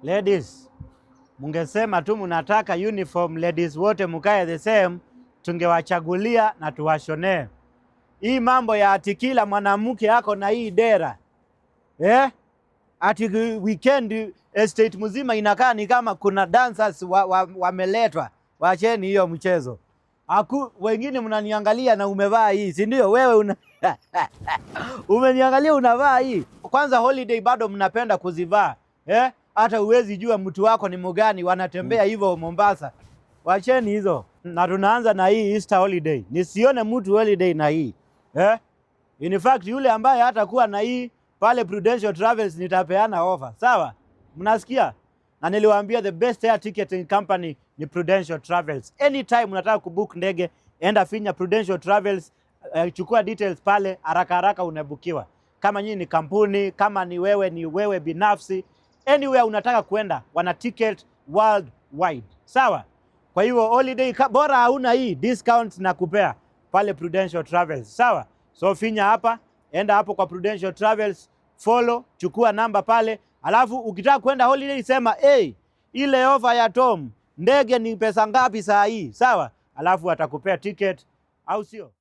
Ladies, mungesema tu mnataka uniform ladies wote mkae the same, tungewachagulia na tuwashonee. Hii mambo ya ati kila mwanamke ako na hii dera, eh? Ati weekend estate mzima inakaa ni kama kuna dancers wameletwa. Wacheni hiyo mchezo. Aku, wengine mnaniangalia na umevaa hii, si ndio? Wewe una umeniangalia unavaa hii. Kwanza holiday bado mnapenda kuzivaa, eh? Hata huwezi jua mtu wako ni mgani, wanatembea hivyo Mombasa. Wacheni hizo. Na tunaanza na hii Easter holiday. Nisione mtu holiday na hii, eh? In fact, yule ambaye hatakuwa na hii pale Prudential Travels nitapeana offer. Sawa? Mnasikia? Na niliwaambia the best air ticketing company ni Prudential Travels. Anytime unataka kubook ndege, enda finya Prudential Travels, chukua details pale, haraka haraka unabukiwa. Kama nyinyi ni kampuni, kama ni wewe binafsi, anywhere unataka kwenda, wana ticket worldwide. Sawa? Kwa hivyo holiday bora hauna hii discount na kupea pale Prudential Travels. Sawa? So finya hapa, enda hapo kwa Prudential Travels, follow, chukua namba pale, alafu ukitaka kwenda holiday sema, "Hey, ile ofa ya Tom, ndege ni pesa ngapi saa hii?" Sawa? Alafu atakupea ticket, au sio?